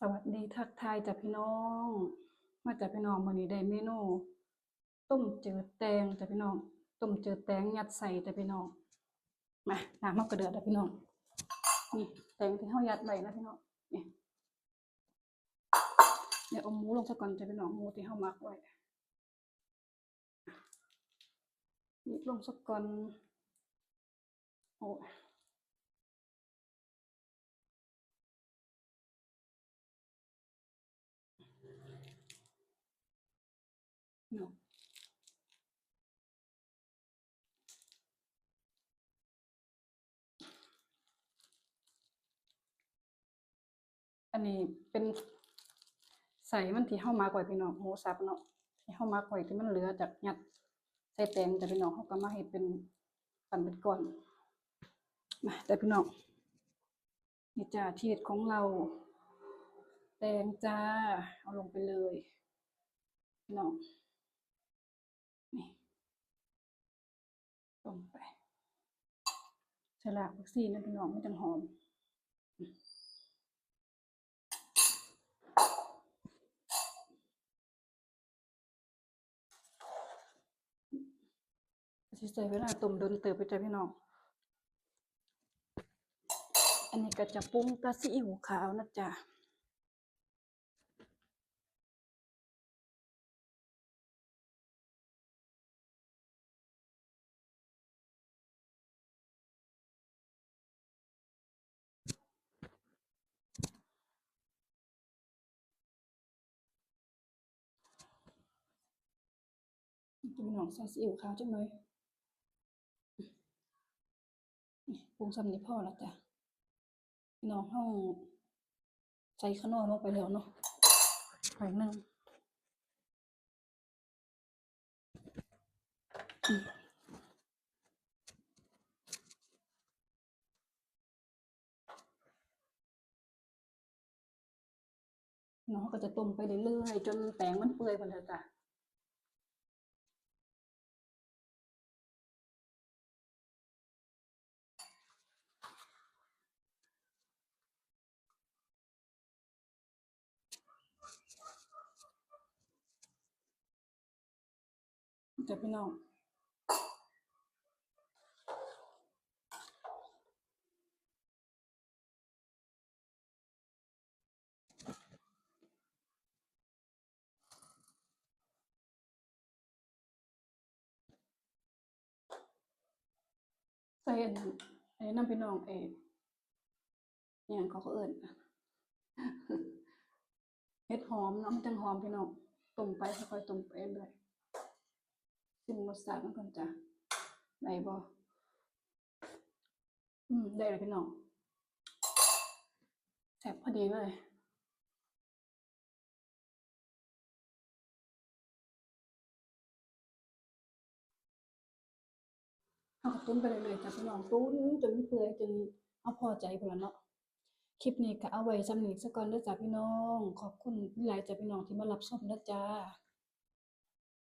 ສະຫວັດດີທັກທາຍຈ້າພີ່ນ້ອງ ມາຈ້າພີ່ນ້ອງ ມື້ນີ້ໄດ້ເມນູຕົ້ມຈືດແຕງຈ້າພີ່ນ້ອງ ຕົ້ມຈືດແຕງຍັດໄສ້ຈ້າພີ່ນ້ອງ. ມາ ນ້ຳເຮົາກະເດືອດແລ້ວພີ່ນ້ອງ ນີ້ແຕງທີ່ເຮົາຍັດໄວ້ນະພີ່ນ້ອງ ນີ້ ດຽວເອົາໝູລົງຊະກ່ອນຈ້າພີ່ນ້ອງ ໝູທີ່ເຮົາໝັກໄວ້ ນີ້ລົງຊະກ່ອນ ໂອ້ຍ ເນາະ ອັນນີ້ເປັນໄສ້ມັນທີ່ເຮົາໝັກໄວ້ພີ່ນ້ອງ ໝູສັບເນາະ ທີ່ເຮົາໝັກໄວ້ ທີ່ມັນເຫຼືອຈາກຍັດໃສ່ແຕງຈ້າພີ່ນ້ອງ ເຮົາກະມາເຮັດເປັນ ປັ້ນເປັນກ້ອນ ມາຈ້າພີ່ນ້ອງ. ນີ້ຈ້າ ທີ່ເຮັດຂອງເຮົາ ແຕງຈ້າ ເອົາລົງໄປເລີຍພີ່ນ້ອງ ນີ້ ລົງໄປ ໃສ່ຮາກຜັກຊີນຳພີ່ນ້ອງ ມັນຈັ່ງຫອມ. ກະຊິໃຊ້ເວລາຕົ້ມດົນເຕີບຢູ່ຈ້າພີ່ນ້ອງ ອັນນີ້ກະຈະປຸງແຕ່ຊີອິ້ວຂາວນະຈ້າ. ພີ່ນ້ອງ ໃສ່ຊີອິ້ວຂາວຈັກໜ່ອຍ ນີ້ ປຸງຊ່ຳນີ້ພໍລະຈ້າ ພີ່ນ້ອງ ເຮົາໃສ່ຂະໜໍ່ລົງໄປແລ້ວເນາະ ໜ້ອຍໜຶ່ງ. ເນາະ ເຮົາກະຈະຕົ້ມໄປເລື້ອຍໆ ຈົນແຕງມັນເປື່ອຍພຸ້ນແຫຼະຈ້າ. ຈ້າພີ່ນ້ອງ ໃສ່ອັນນັ້ນ ອັນນີ້ນຳພີ່ນ້ອງ ເອີ ອີຫຍັງເຂົາເອີ້ນ ເຫັດຫອມເນາະ ມັນຈັ່ງຫອມພີ່ນ້ອງ. ຕົ້ມໄປ ຄ່ອຍໆຕົ້ມໄປເລື້ອຍ. ຊິມລົດຊາດມັນກ່ອນຈ້າ ໄດ້ບໍ່? ອືມ ໄດ້ແລ້ວພີ່ນ້ອງ ແຊບພໍດີເລີຍ. ເຮົາກະຕຸນໄປເລື້ອຍໆຈ້າພີ່ນ້ອງ ຕຸນຈົນເປື່ອຍ ຈົນເຮົາພໍໃຈພຸ້ນລະເນາະ. ຄລິບນີ້ກະເອົາໄວ້ຊ່ຳນີ້ສາກ່ອນເດີຈ້າພີ່ນ້ອງ ຂອບຄຸນຫຼາຍໆຈ້າພີ່ນ້ອງທີ່ມາຮັບຊົມເດີຈ້າ.